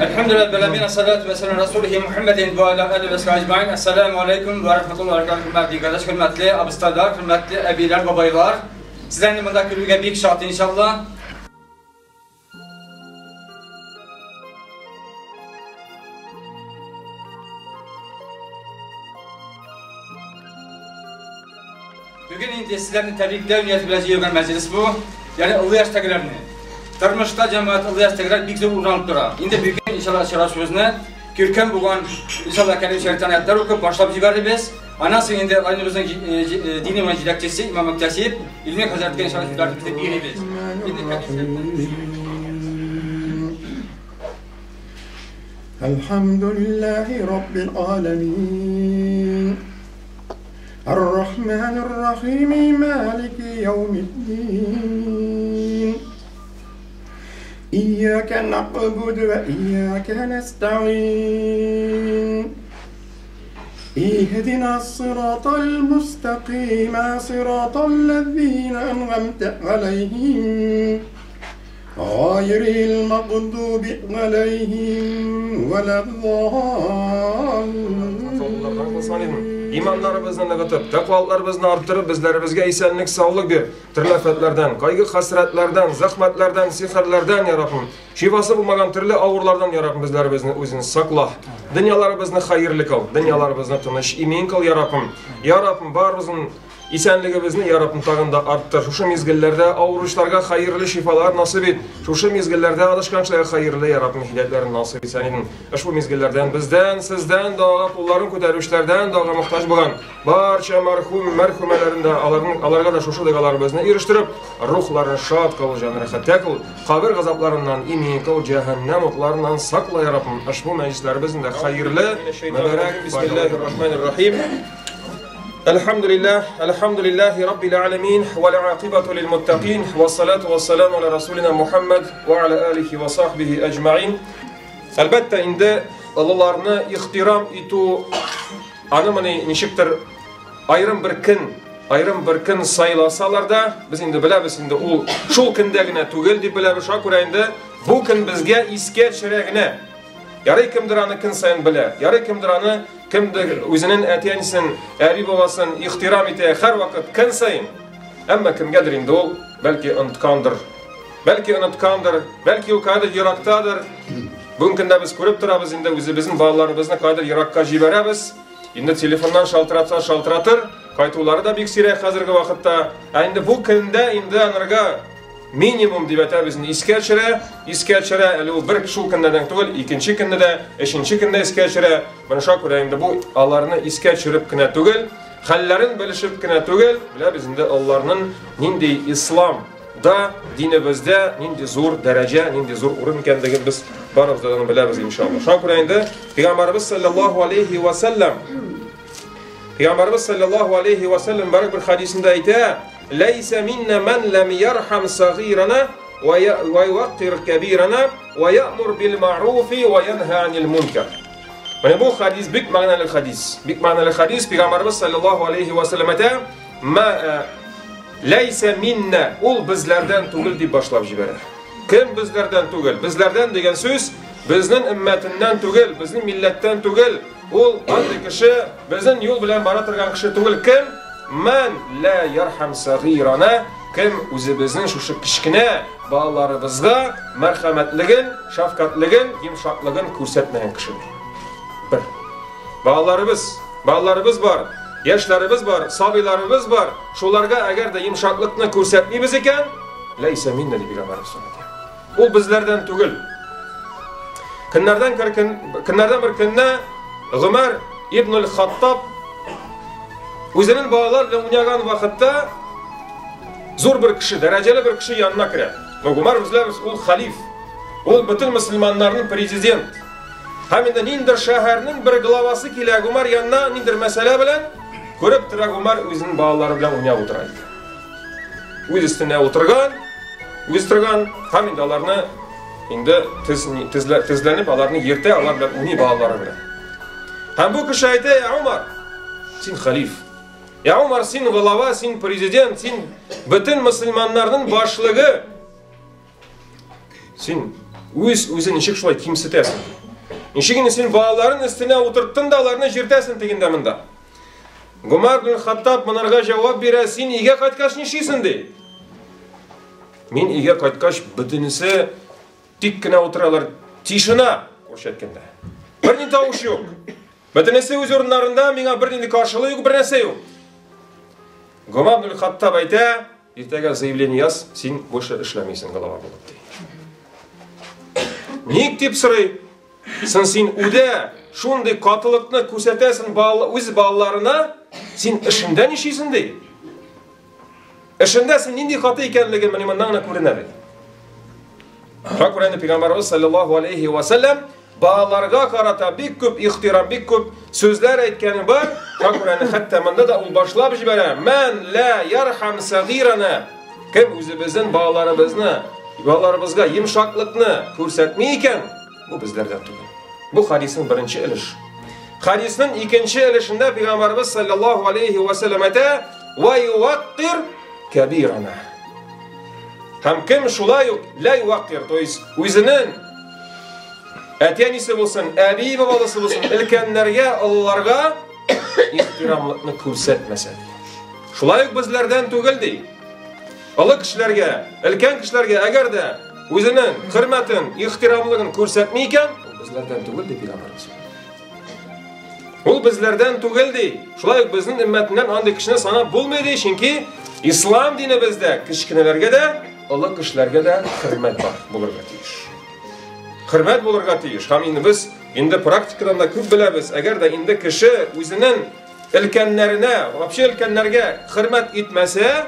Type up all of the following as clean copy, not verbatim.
Elhamdülillahi rabbil alamin. Salatu ve selamu Resulihi Muhammedin ve ala alihi ve sahbihi ecmaîn. Esselamu aleyküm ve rahmetullahi ve berekatuhu. Hürmetli kardeş, hürmetli abistaylar, hürmetli abiler, babaylar. Sizlerle bunda görüge büyük şart inşallah. Bugün indi sizlerni tebrikler niyeti bilen yığılgan meclis bu. Yani ulu yaştakilerini. Turmuşta cemaat ulu yaştakiler bir güzel uğranıp dura. Indi bugün inşallah şıra sözüne Kürkem bugan inşallah kendi şeritan ayetler okup başlap jiberdi biz. Anası indi aynımızın dini ve jilakçisi İmam Müktasip ilmi hazretleri inşallah jiberdi bize bir biz. İndi Elhamdülillahi Rabbil alemin. الرحمن الرحيم مالك يوم الدين إياك نعبد وإياك نستعين اهدنا الصراط المستقيم صراط الذين أنعمت عليهم غير المغضوب عليهم ولا الضالين. İmanlarımızı nıgıtıp, takvalarımızı arttırıp, bizlerimizge isenlik, sağlık bir türlü afetlerden, kaygı hasretlerden, zahmetlerden, sihirlerden ya Rabbim, şifası bulmagan türlü ağırlardan ya Rabbim bizlerimizni özünü sakla. Dünyalarımızı hayırlı kıl, dünyalarımızı tınış, imin kıl ya Rabbim. Ya Rabbim barımızın İsənligimizni ya Rabbim tağında arttır. Şuşu mizgillerde avuruşlarga hayırlı şifalar nasip et. Şuşu mizgillerde alışkanlıklara hayırlı ya Rabbim hidayetlerini nasip et senin. Şu mizgillerden bizden, sizden, dağa kulların kötərişlerden dağa muhtaç bulan barça merhum, merhumelerinde alarga da şuşu dağalarımızını iriştirip ruhlarını şad kıl, canı rahatte kıl, kabir gazaplarından imin kıl, cehennem otlarından sakla ya Rabbim. Şu meclislerimizin de hayırlı, mübarek. Bismillahirrahmanirrahim. Elhamdülillah, elhamdülillahi Rabbil alemin, vel akibatu lil muttaqin, ve salatu ve selamu ala Resulina Muhammed ve ala alihi ve sahbihi ecmain. Elbette indi Allah'larını ihtiram itu, anımını nişiktir, ayrım bir kın sayılasalar da, biz indi bilemiz indi o şul kündegine tugil deyip bilemiz, şuna göre indi bu kın bizge iske çireğine. Yarı kimdir anı kın sayın bile, yarı kimdir anı kimdir özünün ətiyənisin, əbi babasın ihtiram ite hər vakit kın sayın. Amma kimgedir indi ol, belki unutkandır. Belki unutkandır, belki o kadar yıraktadır. Bugün kında biz görüp durabız indi özümüzün balalarımızı kadar yırakka jiberemiz. İndi telefondan şaltıratsa şaltıratır, qaytuları da bik sirek hazırgı vaxtda. İndi bu kında indi anırga minimum deyip aytamiz, iske tushira, әлі ул bir шул көндән түгел, икенче көндә дә, өченче көндә искә төшерә. Менә шуңа күрә инде бу аларны искә төшереп кенә түгел, хәлләрен белешеп кенә түгел, беләбез инде аларның нинди исламда, динебездә нинди зур дәрәҗә, нинди зур урын икәнлеген без барыбыз да беләбез иншалла. Шуңа күрә инде Пәйгамбәребез саллаллаһу алейхи ва саллям, Пәйгамбәребез саллаллаһу алейхи ва саллям бер хадисендә әйтә: ليس منا من لم يرحم صغيرنا ويوقر كبيرنا ويأمر بالمعروف وينهى عن المنكر. Менә бу хадис бик мәгънәле хадис. Бик мәгънәле хадис. Пәйгамбәребез саллаллаһу алейхи ва саллям әйтә: "Ма ләйсә минна", ул безләрдән түгел дип башлап җибәрә. Кем безләрдән түгел? Безләрдән дигән сүз безнең өммәтеннән түгел, безнең милләттән түгел. Ул андый кеше, безнең юл белән бара торган кеше түгел. Кем? Мен ла ярхам сагирана, кем үзебезнең шушы кечкенә балаларыбызга мәрхәмәтлеген, шәфкатьлеген, йомшаклыгын күрсәтмәгән кеше. Бер. Балаларыбыз бар, яшьләребез бар, сабыйларыбыз бар. Шуларга әгәр дә йомшаклыкны күрсәтмибез икән, ләйсә минна дип Пәйгамбәребез әйтә. Ул безләрдән түгел. Көннәрдән бер көнне Гомәр ибн аль-Хаттаб үзенең балалар белән уйнаган вакытта зур бер кеше, дәрәҗәле бер кеше янына керә. Гомәр беләбез, ул халиф, ул бөтен мөселманнарның президент. Һәм инде ниндер шәһәрнең бер главасы килә Гомәр янына, ниндер мәсьәлә белән күреп тора, Гомәр үзенең балалары белән уйнап утыра икән. Үз өстенә утырган, үз торган һәм инде аларны инде тезләнеп аларны йөртә, алар белән уйный балалары белән. Һәм бу кеше әйтә: "Я Умар, син халиф. Я Умар, син глава, син президент, син бөтен мөселманнарның башлыгы. Син Үз үзен ничек шулай кимсетәсең? Ничек инде син балаларын өстенә утырттың да аларны җиртәсең тегендә монда? Гомәр ибн Хаттаб монарга җавап бирә, син өйгә кайткач нишлисең ди? Мин өйгә кайткач бөтенесе тик кенә утыралар, тишина, урысча әйткәндә. Берни тавыш юк. Бөтенесе үз урыннарында, миңа бернинди каршылык юк, бернәрсә юк. Гомәр ибн Хаттаб әйтә, иртәгә заявление яз, син больше эшләмисең голова булып ди. Ник дип сорый? Сын син үдә шундый катылыкны күрсәтәсең бала, үз балаларына, син эшендә нишлисең ди? Эшендә син нинди каты икәнлеге менә моннан гына күренә бит. Шуңа күрә инде Пәйгамбәребез саллаллаһу алейхи ва саллям балаларга карата бик күп ихтирам, бик күп сүзләр әйткәне бар. Шуңа күрә инде хәтта монда да ул башлап җибәрә. Мән ла ярхам сагирана. Кем үзебезнең балаларыбызны, балаларыбызга йомшаклыкны күрсәтми икән, бу безләрдән түгел. Бу хадисның беренче өлеше. Хадисның икенче өлешендә Пәйгамбәребез саллаллаһу алейхи ва саллям әйтә: "Ва юваккир кабирана". Һәм кем шулай ук ла юваккир, то есть үзенең әти-әнисе булсын, әби бабасы булсын, өлкәннәргә, олыларга ихтирамлыкны күрсәтмәсә. Шулай ук безләрдән түгел ди. Олы кешеләргә, өлкән кешеләргә әгәр дә үзенең хөрмәтен, ихтирамлыгын күрсәтми икән, ул безләрдән түгел ди пәйгамбәребез. Ул безләрдән түгел ди. Шулай ук безнең өммәтеннән андый кешене санап булмый ди, чөнки ислам динебездә кечкенәләргә дә, олы кешеләргә дә хөрмәт бар булырга тиеш. Хөрмәт булырга тиеш. Һәм инде без инде практикадан да күп беләбез, әгәр дә инде кеше үзенең өлкәннәренә, вообще өлкәннәргә хөрмәт итмәсә,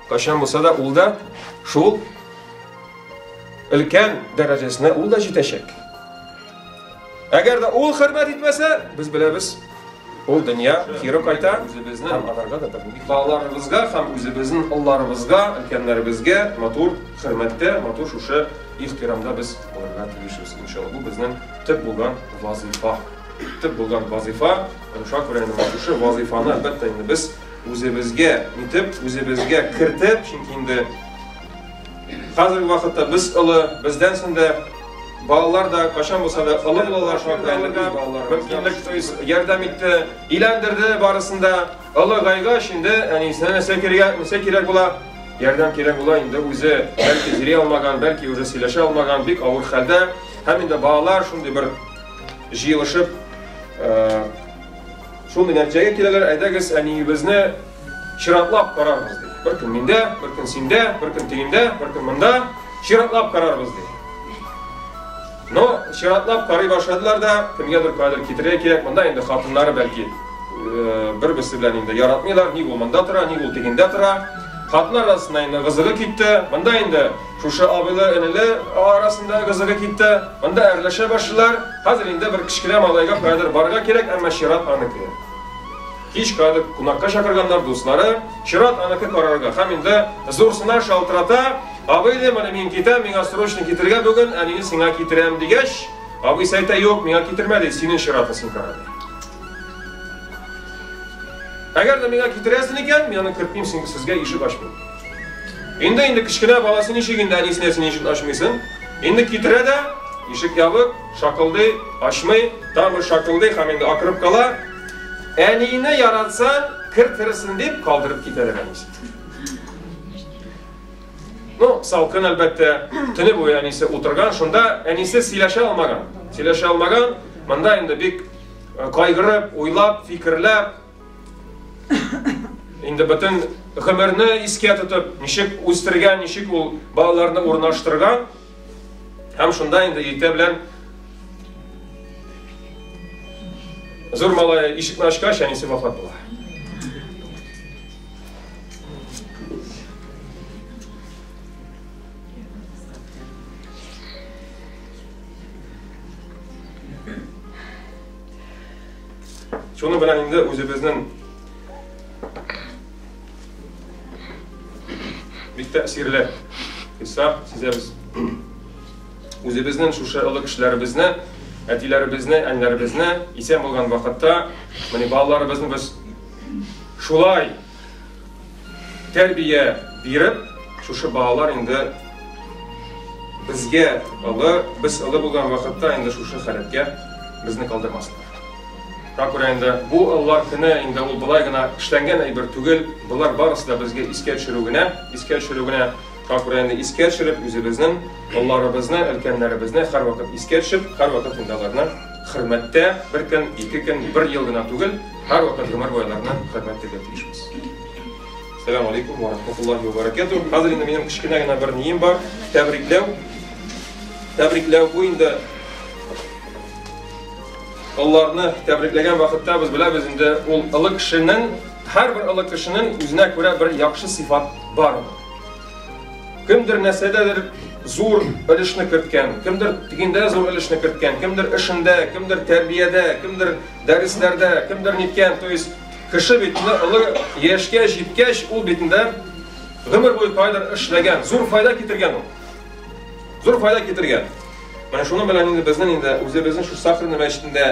кайчан булса да ул да шул өлкән дәрәҗәсенә ул да җитәчәк. Әгәр дә ул хөрмәт итмәсә, без беләбез, ул дөнья кире кайта, үзебезнең һәм аларга да бернинди балаларыбызга һәм үзебезнең улларыбызга, өлкәннәребезгә матур хөрмәттә, матур шушы ихтирамда без булырга тиешбез. Иншалла, бу безнең төп булган вазифа. Төп булган вазифа, шуңа күрә инде шушы вазифаны әлбәттә инде без үзебезгә нитеп, үзебезгә кертеп, чөнки инде хәзерге вакытта без олы, бездән соң да балалар да кайчан булса да олы булалар, шуңа күрә инде үз балаларыбызга то есть ярдәм итте, өйләндерде барысын да. Олыгайгач инде әнисенә нәрсә кирәк, нәрсә кирәк була? Ярдәм кирәк була инде үзе бәлки йөри алмаган, бәлки уже сөйләшә алмаган, бик авыр хәлдә. Һәм инде балалар шундый бер җыелышып шундый нәтиҗәгә киләләр, әйдәгез әниебезне чиратлап карарбыз ди. Бер көн миндә, бер көн синдә, бер көн тегендә, бер көн монда, чиратлап карарбыз ди. Но чиратлап карый башладылар да, кемгәдер кадер китерергә кирәк. Монда инде хатыннары бәлки бер-берсе белән инде яратмыйлар, ник ул монда тора, ник ул тегендә тора. Хатыннар арасында инде гызыгы китте. Монда инде шушы абыйлы-энеле арасында гызыгы китте. Монда әрләшә башлыйлар. Хәзер инде бер кечкенә малайга каядыр барырга кирәк, әмма чират аныкы. Кич каядыр кунакка чакырганнар дуслары, чират аныкы карарга. Һәм инде зурсына шалтырата, абый ди, менә мин китәм, миңа срочно китергә бүген, әнине сиңа китерәм дигәч, абыйсы әйтә, юк, миңа китермә ди, синең чиратың син кара ди. Әгәр дә миңа китерәсең икән, мин аны кертмим, син сезгә ишек ачмыйм. Инде инде кечкенә баласы ничек инде әнисенә син ишек ачмыйсың? Инде китерә дә, ишек ябык, шакылдый, ачмый, тагын бер шакылдый һәм инде акырып кала. Әнине яратсаң, кертерсең дип калдырып китәләр әнисе. Ну, салкын әлбәттә, төне буе әнисе утырган, шунда әнисе сөйләшә алмаган. Сөйләшә алмаган, монда инде бик кайгырып, уйлап, фикерләп, инде бөтен гомерне искә тотып, ничек үстергән, ничек ул балаларны урнаштырган. Һәм шунда инде иртә белән зур малай ишекне ачкач, әнисе вафат була. Шуның белән инде үзебезнең бик тәэсирле кыйсса сизәбез. Үзебезнең шушы олы кешеләребезне, әтиләребезне, әниләребезне исән булган вакытта, менә балаларыбызны без шулай тәрбия биреп, шушы балалар инде безгә олы, без олы булган вакытта инде шушы халәткә безне калдырмаслар. Шуңа күрә инде бу олылар көне инде ул болай гына эшләнгән әйбер түгел, болар барысы да безгә искә төшерү генә, искә төшерү генә. Шуңа күрә инде искә төшереп, үзебезнең олыларыбызны, өлкәннәребезне һәрвакыт искә төшеп, һәрвакыт инде аларны хөрмәттә бер көн, ике көн, бер ел гына түгел, һәрвакыт гомер буе аларны хөрмәт итәргә тиешбез. Сәлам алейкум ва рахматуллахи ва баракатуh. Хәзер инде минем кечкенә генә бер нием бар, тәбрикләү. Тәбрикләү бу инде олыларны тәбрикләгән вакытта без беләбез инде ул олы кешенең, һәрбер олы кешенең үзенә күрә бер яхшы сыйфат бар. Кемдер нәрсәдәдер зур өлешне керткән, кемдер тегендә зур өлешне керткән, кемдер эшендә, кемдер тәрбиядә, кемдер дәресләрдә, кемдер ниткән. То есть кеше бит олы яшькә җиткәч, ул бит инде гомер буе кайдыр эшләгән, зур файда китергән ул. Зур файда китергән. Менә шуның белән инде безнең инде үзебезнең шул Сахарный мәчетендә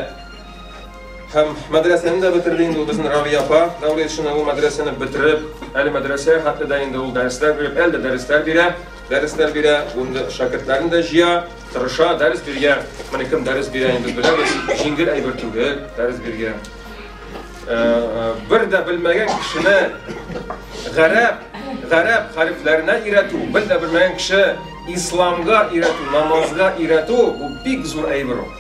һәм мәдрәсәне дә бетерде инде ул безнең Равия апа. Дәүләтшина ул мәдрәсәне бетереп, әле мәдрәсә хәтле дә инде ул дәресләр биреп, әле дә дәресләр бирә, дәресләр бирә, ул инде шәкертләрен дә җыя, тырыша, дәрес биргә. Менә кем дәрес бирә инде беләбез, җиңел әйбер түгел дәрес биргә. Бер дә белмәгән кешене гарәп, гарәп хәрефләренә өйрәтү, бер дә белмәгән кеше исламга өйрәтү, намазга өйрәтү, бу бик зур әйбер ул.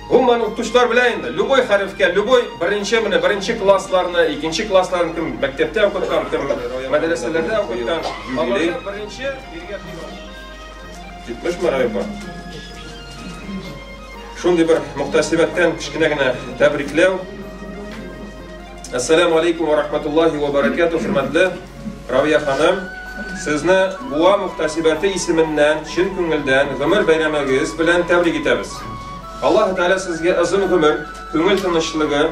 Гомумән укытучылар белә инде, любой хәрефкә, любой беренче менә беренче классларны, икенче классларны кем мәктәптә укыткан, кем мәдрәсәләрдә укыткан, юбилей беренче биргә 70 мәрәйба. Шундый бер мөхтәсибәттән кечкенә генә тәбрикләү. Ассаламу алейкум ва рахматуллахи ва баракатуh, хөрмәтле Равия ханым. Сезне Буа мөхтәсибәте исеменнән чын күңелдән гомер бәйрәмегез белән тәбрик итәбез. Аллаһ Тәгалә сезгә озын гомер, күңел тынычлыгы,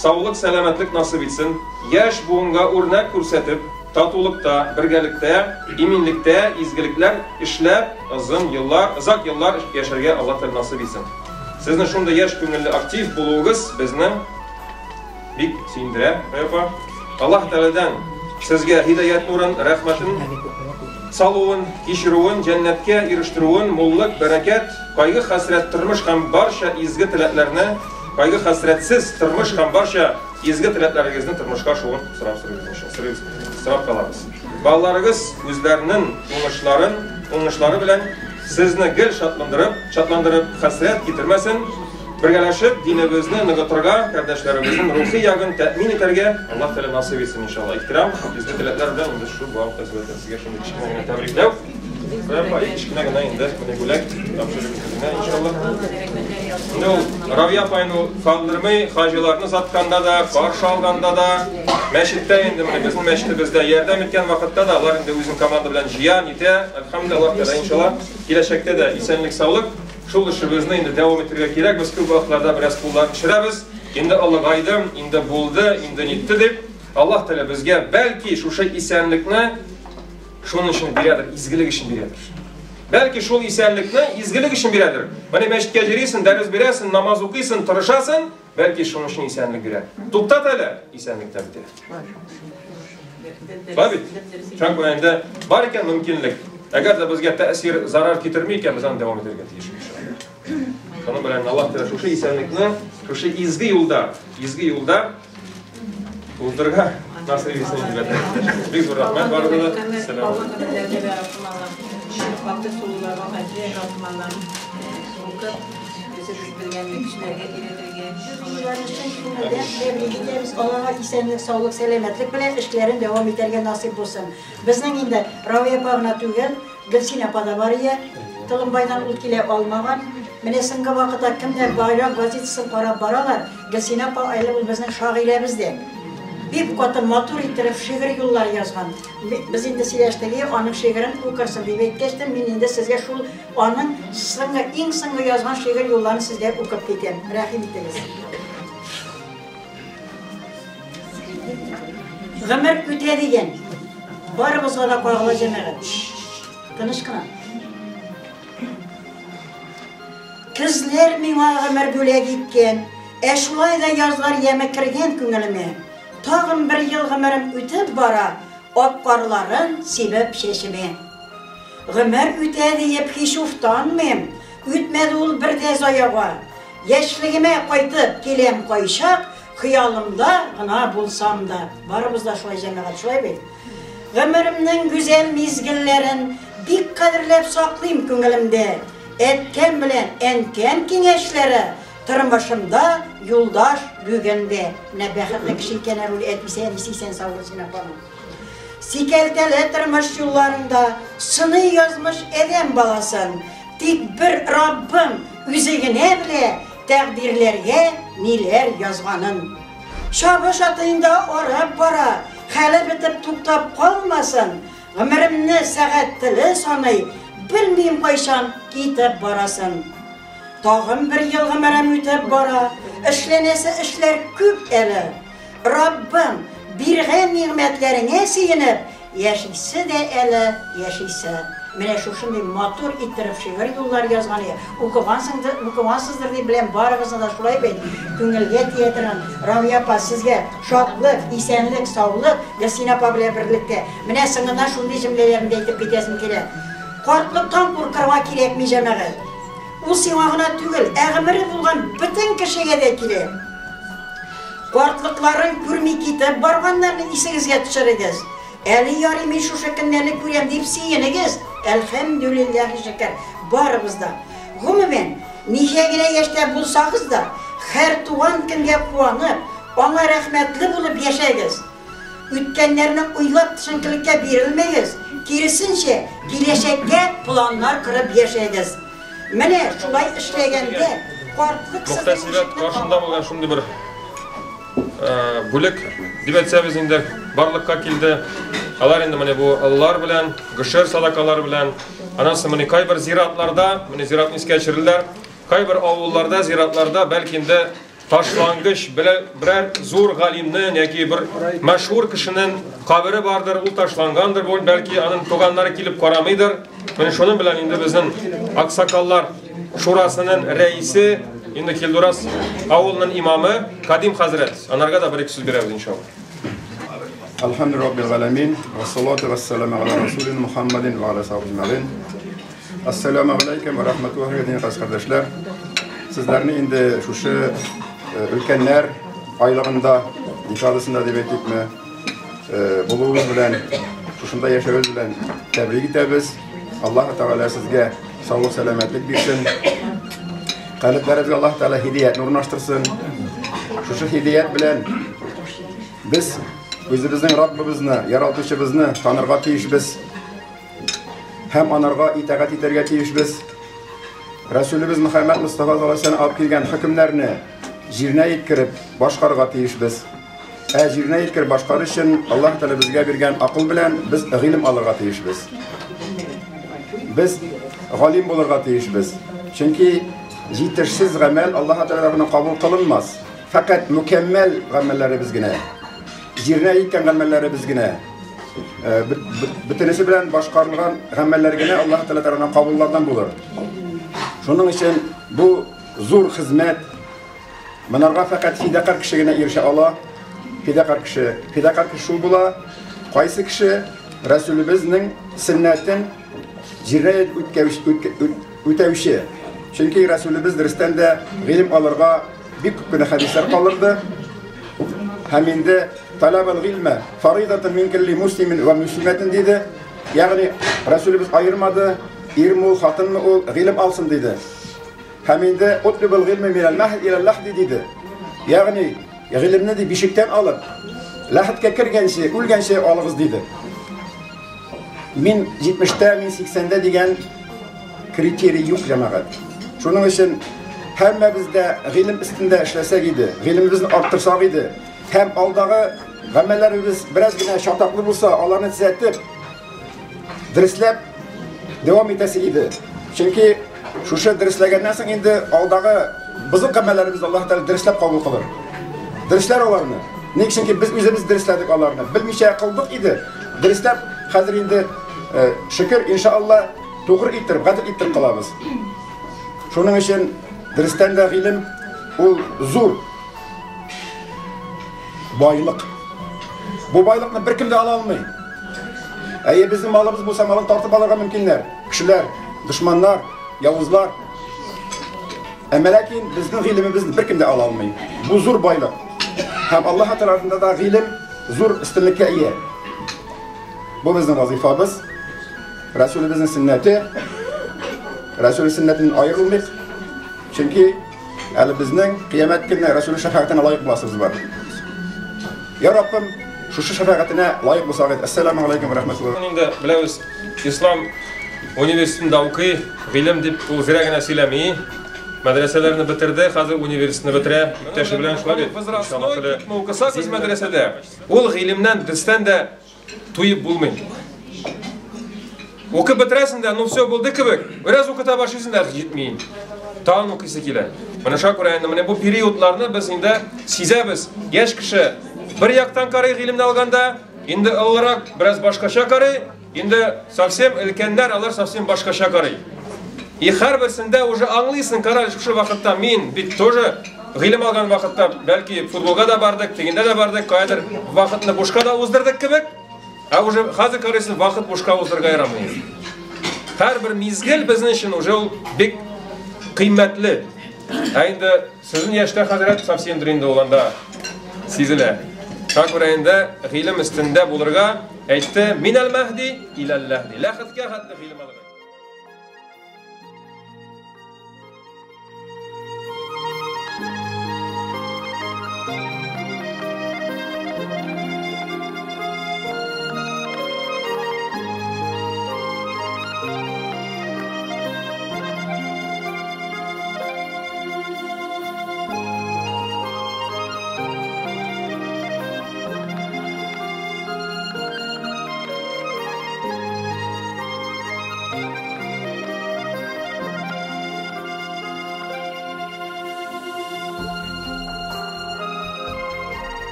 саулык, сәламәтлек насыйп итсен. Яшь буынга үрнәк күрсәтеп, татулыкта, бергәлектә, иминлектә изгелекләр эшләп, озын еллар, озак еллар яшәргә Аллаһ Тәгалә насыйп итсен. Сезнең шундый яшь күңелле актив булуыгыз безне бик сөендерә, апа. Аллаһ Тәгаләдән сезгә һидаят нурын, рәхмәтен салуын, кичерүен, җәннәткә ирештерүен, муллык, бәрәкәт, кайгы-хәсрәт, тормыш һәм барча изге теләкләрне, кайгы-хәсрәтсез тормыш һәм барча изге теләкләрегезне тормышка ашуын сорап сорыйбыз, сорап калабыз. Балаларыгыз үзләренең уңышларын, уңышлары белән сезне гел шатландырып, шатландырып, хәсрәт китермәсен. Бергәләшеп динебезне ныгытырга, кардәшләребезнең рухи ягын тәэмин итәргә Аллаһ Тәгалә насыйп итсен, иншалла. Ихтирам, изге теләкләр белән инде шул бу вакытта сезгә шундый кечкенә генә тәбрикләү. Апа, кечкенә генә инде менә бүләк тапшырып үзенә, иншалла. Инде ул Равия апайны ул калдырмый, хаҗиларны сатканда да, каршы алганда да, мәчеттә инде менә безнең мәчетебездә ярдәм иткән вакытта да алар инде үзен команда белән җыя, нитә. Әлхәмдүлилләһ, Аллаһ Тәгалә иншалла киләчәктә дә исәнлек, саулык. Шул эшебезне инде дәвам итәргә кирәк. Без күп вакытларда бераз куллар төшерәбез. Инде олыгайдым, инде булды, инде нитте дип. Аллаһ Тәгалә безгә бәлки шушы исәнлекне шуның өчен бирәдер, изгелек өчен бирәдер. Бәлки шул исәнлекне изгелек өчен бирәдер. Менә мәчеткә йөрисең, дәрес бирәсең, намаз укыйсың, тырышасың, бәлки шуның өчен исәнлек бирә. Туктат әле, исәнлек тә бетә. Бар бит. Чөнки инде бар икән мөмкинлек. Әгәр дә безгә тәэсир, зарар китерми икән, без аны дәвам итәргә тиеш. Шуның белән Аллаһ Тәгалә шушы исәнлекне, шушы изге юлда, изге юлда уздырырга насыйп итсен инде. Бик зур рәхмәт барыгызга да. Сәлам. Аллаһка исәнлек, саулык, сәламәтлек белән эшләрен дәвам итәргә насыйп булсын. Безнең инде Равия апа гына түгел, Гөлсинә апа да бар ие. Толымбайдан ул килә алмаган. Менә соңгы вакытта кемнәр Байрак газетасын карап баралар, Гөлсинә апа әле ул безнең шагыйрәбез дә. Бик каты матур иттереп шигырь юллар язган. Без инде сөйләштек, аның шигырен укырсың дип әйткәч тә, мин инде сезгә шул аның соңгы, иң соңгы язган шигырь юлларын сезгә укып китәм. Рәхим итегез. Гомер үтә дигән. Барыбызга да кагыла җәмәгать. Тыныч кына. Көзләр миңа гомер бүләк иткән, ә шулай да язлар яме кергән күңелемә. Тагын бер ел гомерем үтеп бара, ак карларын сибеп чәчемә. Гомер үтә диеп һич уфтанмыйм, үтмәде ул бер дә заяга. Яшьлегемә кайтып киләм кайчак, хыялымда гына булсам да. Барыбыз да шулай, җәмәгать, шулай бит? Гомеремнең гүзәл мизгелләрен бик кадерләп саклыйм күңелемдә. Әткәм белән әнкәм киңәшләре тормышымда юлдаш бүген дә. Менә бәхетле кеше икән әле ул әтисе, әнисе исән-сау булсын апаның. Сикәлтәле тормыш юлларында сыный язмыш адәм баласын. Тик бер Раббым үзе генә белә тәкъдирләргә ниләр язганын. Чабыш аты инде арып бара, хәле бетеп туктап калмасын. Гомеремне сәгать теле саный, белмим кайчан китеп барасын. Тагын бер ел гомерем үтеп бара, эшләнәсе эшләр күп әле. Раббым, биргән нигъмәтләреңә сөенеп, яшисе дә әле, яшисе. Менә шушындый матур иттереп шигырь юллар язган иде. Укыгансыңдыр, укыгансыздыр дип беләм, барыгызны да шулай бит. Күңелгә тия торган. Равия апа, сезгә шатлык, исәнлек, саулык, Гөлсинә апа белән берлектә. Менә соңыннан шундый җөмләләрне дә әйтеп китәсем килә. Картлыктан куркырга кирәкми, җәмәгать. Ул сиңа гына түгел, ә гомере булган бөтен кешегә дә килә. Картлыкларын күрми китеп барганнарны исегезгә төшерегез. Әле ярый мин шушы көннәрне күрәм дип сөенегез. Әлхәмдүлилләһи шөкер, барыбыз да. Гомумән, ничә генә яшьтә булсагыз да, һәр туган көнгә куанып, аңа рәхмәтле булып яшәгез. Үткәннәрне уйлап төшенкелеккә бирелмәгез, киресенчә, киләчәккә планнар корып яшәгез. Менә шулай эшләгәндә, картлык сезнең Мөхтәсибәт каршында булган шундый бер бүлек дип әйтсәбез инде барлыкка килде. Алар инде менә бу аллар белән, гошер садакалар белән, аннан соң менә кайбер зиратларда, менә зиратны искә төшерделәр. Кайбер авылларда, зиратларда бәлки инде ташлангыч берәр зур галимнең яки бер мәшһүр кешенең кабере бардыр, ул ташлангандыр, бу бәлки аның туганнары килеп карамыйдыр. Менә шуның белән инде безнең аксакаллар шурасының рәисе, инде Килдураз авылының имамы Кадим хәзрәт. Анарга да бер-ике сүз бирәбез иншалла. Алхамдулиллаһи раббил галәмин, вассалату вассаламу аля расулина Мухаммадин ва аля сахбиһи әҗмәгыйн. Ассаламу алейкум ва рахматуллахи ва баракатуһ, кардәшләр. Сезләрне инде шушы өлкәннәр айлыгында, декадасында дип әйтикме, булуыбыз белән, шушында яшәвебез белән тәбрик итәбез. Аллаһ Тәгалә сезгә саулык, сәламәтлек бирсен. Калебләрегезгә Аллаһ Тәгалә һидәят урнаштырсын. Шушы һидәят белән без үзебезнең Раббыбызны, Яралтучыбызны танырга тиешбез. Һәм анарга итагать итәргә тиешбез. Расулыбыз Мөхәммәд Мустафа саллаллаһу алейһи ва алып килгән хөкемнәрне җиренә җиткереп башкарырга тиешбез. Ә җиренә җиткереп башкарыр өчен Аллаһ Тәгалә безгә биргән акыл белән без гыйлем алырга тиешбез. Без галим булырга тиешбез. Чөнки җитешсез гамәл Аллаһ Тәгалә тарафыннан кабул кылынмас. Фәкать мөкәммәл гамәлләребез генә, җиренә җиткән гамәлләребез генә, бөтенесе белән башкарылган гамәлләр генә Аллаһ Тәгалә тарафыннан кабуллардан булыр. Шуның өчен бу зур хезмәт, монарга фәкать фидакарь кеше генә ирешә ала. Фидакарь кеше, фидакарь кеше шул була, кайсы кеше Расулебезнең сөннәтен җиренә үтәүче. Чөнки Расулебез дөрестән дә гыйлем алырга бик күп кенә хәдисләр калдырды. Һәм инде талабал гыйльмә фаридатун мин кулли муслимин ва муслиматин диде. Ягъни Расулебез аермады, ирме ул, хатынмы ул, гыйлем алсын диде. Һәм инде утлубул гыйльме минәл мәһд илә ләхди диде. Ягъни гыйлемне ди бишектән алып, ләхеткә кергәнче, үлгәнче алыгыз диде. Мин 70-тә, мин 80-дә дигән критерий юк, җәмәгать. Шуның өчен һәммәбез дә гыйлем өстендә эшләсәк иде, гыйлемебезне арттырсак иде һәм алдагы гамәлләребез бераз генә чатаклы булса, аларны төзәтеп, дөресләп дәвам итәсе иде. Чөнки шушы дөресләгәннән соң инде алдагы бозык гамәлләребезне Аллаһ Тәгалә дөресләп кабул кылыр. Дөресләр аларны. Ник? Чөнки без үзебез дөресләдек аларны. Белмичә кылдык иде. Дөресләп хәзер инде шөкер, иншалла, тугры иттереп, гадел иттереп кылабыз. Шуның өчен дөрестән дә гыйлем ул зур байлык. Бу байлыкны беркем дә ала алмый. Әйе, безнең малыбыз булса, малын тартып алырга мөмкиннәр. кешеләр, дошманнар, явызлар. Әмма ләкин безнең гыйлемебезне беркем дә ала алмый. Бу зур байлык. Һәм Аллаһ тарафында да гыйлем зур өстенлеккә ия. Бу безнең вазифабыз. Рәсүлебезнең сөннәте. Рәсүл сөннәтеннән аерылмыйк. Чөнки әле безнең кыямәт көнне Рәсүл шәфәгатенә лаек буласыбыз бар. Я Раббым, шушы шәфәгатенә лаек булсак иде. Ассаламу алейкум ва рахматуллаһ. Инде беләбез, Ислам университетында укый, гыйлем дип ул зря генә сөйләми. Мәдрәсәләрне бетерде, хәзер университетны бетерә. Иптәше белән шулай бит. Иншаллаһ, укысак без мәдрәсәдә, ул гыйлемнән дистән дә туеп булмый. Укып бетерәсең дә, ну все булды кебек. Бераз укыта башлыйсың да, җитми. Тагын укыйсы килә. Менә шуңа күрә инде менә бу периодларны без инде сизәбез. Яшь кеше бер яктан карый гыйлемне алганда, инде олырак бераз башкача карый, инде совсем өлкәннәр алар совсем башкача карый. И һәрберсендә уже аңлыйсың, карале, шушы вакытта мин бит тоже гыйлем алган вакытта, бәлки футболга да бардык, тегендә дә бардык, каядыр вакытны бушка да уздырдык кебек. Ә уже хәзер карыйсың, вакыт бушка уздырырга ярамый. Һәрбер мизгел безнең өчен уже ул бик кыйммәтле. Ә инде сезнең яшьтә, хәзрәт, совсем инде ул анда сизелә. Шуңа күрә инде гыйлем өстендә булырга әйтте, минәл мәһди иләл ләһди. Ләхеткә хәтле гыйлем алырга.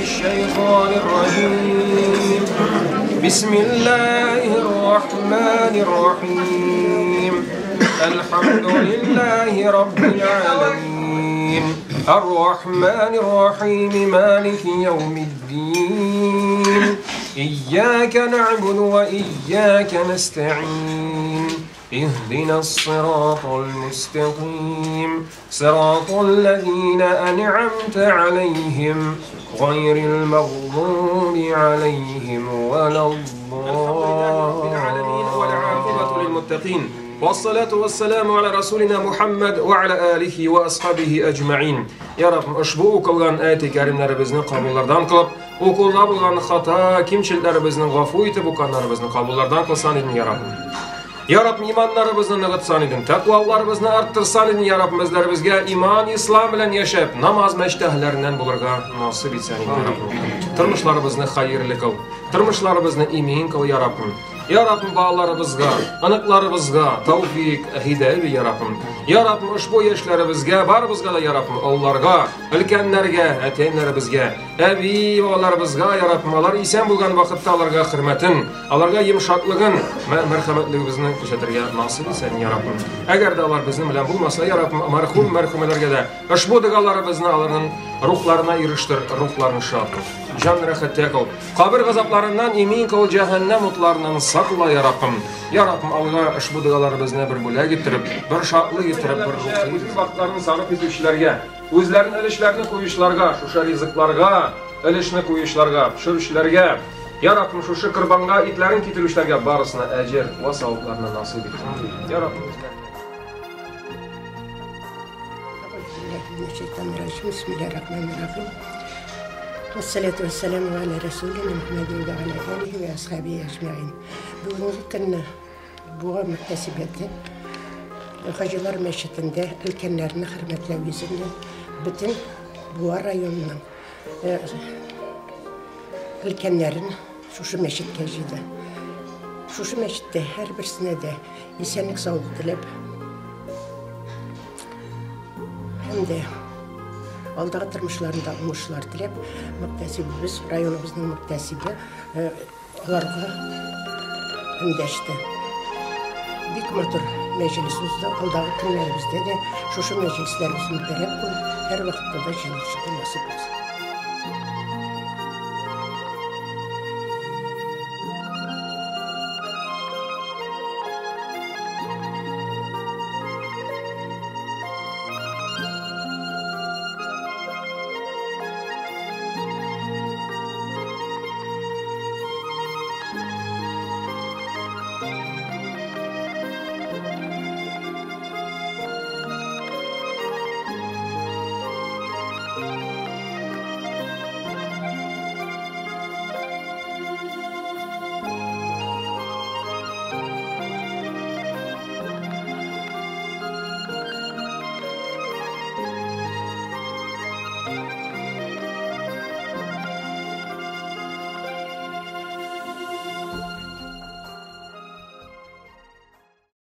الشيطان الرجيم. بسم الله الرحمن الرحيم. الحمد لله رب العالمين. الرحمن الرحيم. مالك يوم الدين. إياك نعبد وإياك نستعين. اهدنا الصراط المستقيم. صراط الذين أنعمت عليهم غير المغضوب عليهم ولا الضالين. والعاقبة للمتقين والصلاة والسلام على رسولنا محمد وعلى آله وأصحابه أجمعين. Ya Rabbim, ошбу укылган аяты кәримнәребезне кабуллардан кылып, укуда булган хата, кимчелекләребезне гафу итеп, уканнарыбызны кабуллардан кылсан идең, Я Раббим. Я Раббим, иманнарыбызны ныгытсан идең, тәкъваларыбызны арттырсан идең, Я Раббим, үзләребезгә иман, ислам белән яшәп, намаз мәчет әһелләреннән булырга насыйп итсән идең, Я Раббим. Тормышларыбызны хәерле кыл, тормышларыбызны имин кыл, Я Раббим. Я Раббим, балаларыбызга, оныкларыбызга тәүфик, һидая бир, Я Раббим. Я Раббим, ошбу яшьләребезгә, барыбызга да, Я Раббим, олыларга, өлкәннәргә, әти-әниләребезгә, әби бабаларыбызга, Я Раббим, алар исән булган вакытта аларга хөрмәтен, аларга йомшаклыгын, мәрхәмәтлегебезне күрсәтергә насыйп итсен, Я Раббим. Әгәр дә алар безнең белән булмаса, Я Раббим, мәрхүм, мәрхүмәләргә дә ошбу догаларыбызны аларның рухларына ирештер, рухларын шат кыл, җан рәхәттә кыл, кабер газапларыннан имин кыл, җәһәннәм утларыннан сакла, Я Раббим. Я Раббим, алга ошбу догаларыбызны бер бүләк иттереп, бер шатлык иттереп, бер рухи вакытларын сарыф итүчеләргә, үзләренең өлешләрен куючыларга, шушы ризыкларга өлешне куючыларга, пешерүчеләргә, Я Раббим, шушы корбанга итләрен китерүчеләргә барысына әҗер вә савапларны насыйп ит. Я Раббим, үзләренә. Вассалату вассаламу аля расулина Мухаммадин ва аля алихи ва асхабихи ажмаин. Бүгенге көнне Буа мөхтәсибәте Хаҗилар мәчетендә өлкәннәрне хөрмәтләү йөзеннән бөтен Буа районының өлкәннәрен шушы мәчеткә җыйды. Шушы мәчеттә һәрберсенә дә исәнлек саулык теләп һәм дә алдагы тормышларында уңышлар теләп, мөхтәсибебез, районыбызның мөхтәсибе аларга эндәште. Бик матур мәҗлес узды. Алдагы көннәребездә дә шушы мәҗлесләребез мөбарәк булып, һәрвакытта да җыелышырга насыйп булсын.